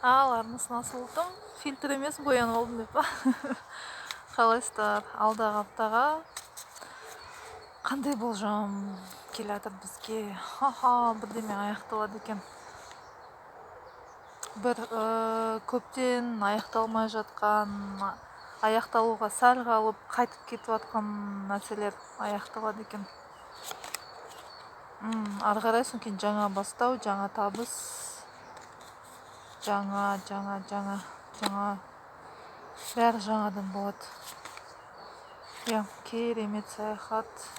Ал армысың, асылым, фильтр емес, боянып алдым деп па? Қалайсыздар? Алдағы аптаға қандай болжам келе жатыр бізге? Ха-ха, бірдеме аяқталады екен. Бір көптен аяқталмай жатқан, аяқталуға сәл қалып, қайтып кетіп жатқан нәрселер аяқталады екен. Ары қарай содан кейін жаңа бастау, жаңа табыс, жаңа, жаңа, жаңа, жаңа, бәрі жаңадан болады. Иә, керемет саяхат,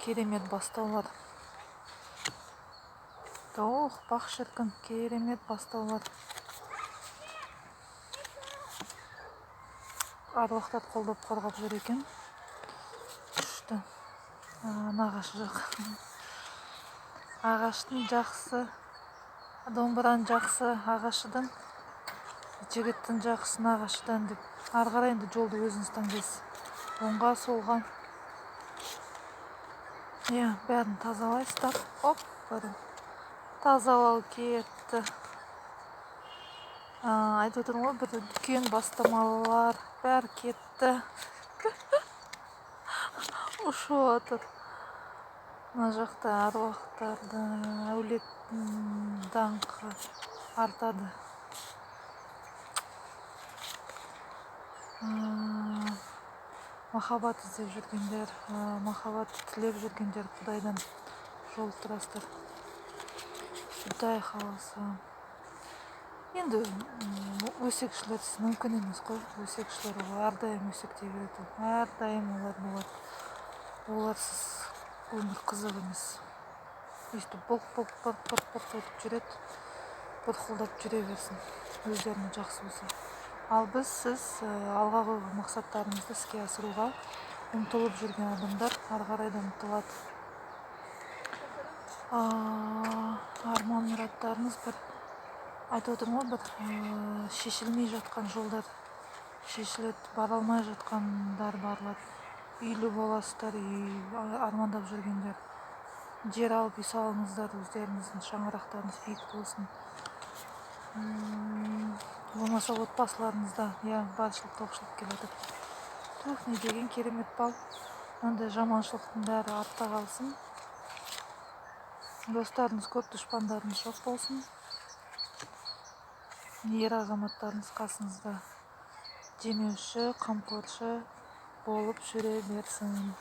керемет бастаулар. Ох, бақ шіркін, керемет бастаулар. Аруақтар қолдап қорғап жүр екен. Күшті. Нағашы жоқ. Ағаштың жақсы, домбыраның жақсы ағашыдан, жігіттің жақсы нағашыдан деп. Ары қарай енді жолды өзіңіз таңдайсыз. Оңға, солға. Иә, бәрін тазалайсыздар. Оп, бәрін тазалау кетті. Айтып отырмын ғой, бір үлкен бастамалар бәрі кетті. Ұшып жатыр. Мына жақта аруақтардың, әулеттің даңқы артады. Махаббат іздеп жүргендер, махаббат тілеп жүргендер Құдайдан жолықтырасыздар. Құдай қаласа. Енді өсекшілерсіз мүмкін емес қой. Өсекшілер ол әрдайым өсектей береді. Әрдайым олар болады. Оларсыз өмір қызық емес. Өйстіп былқ, былқ, былқ, былқ, былқ етіп жүреді. Бұрқылдап жүре берсін. Өздеріне жақсы болса. Ал біз сіз алға қойған мақсаттарымызды іске асыруға ұмтылып жүрген адамдар ары қарай да ұмтылады. Арман мұраттарыңыз бір, айтып отырмын ғой, бір шешілмей жатқан жолдар шешіледі, бара алмай жатқандар барылады. Үйлі боласыздар, үй армандап жүргендер. Жер алып үй салыңыздар, өздеріңіздің шаңырақтарыңыз биік болсын. Болмаса отбасыларыңызда, иә, баршылық, тоқшылық келеді. Тух, не деген керемет бал. Мынандай жаманшылықтың бәрі артта қалсын. Достарыңыз көп, дұшпандарыңыз жоқ болсын. Ер азаматтарыңыз қасыңызда демеуші, қамқоршы болып жүре берсін.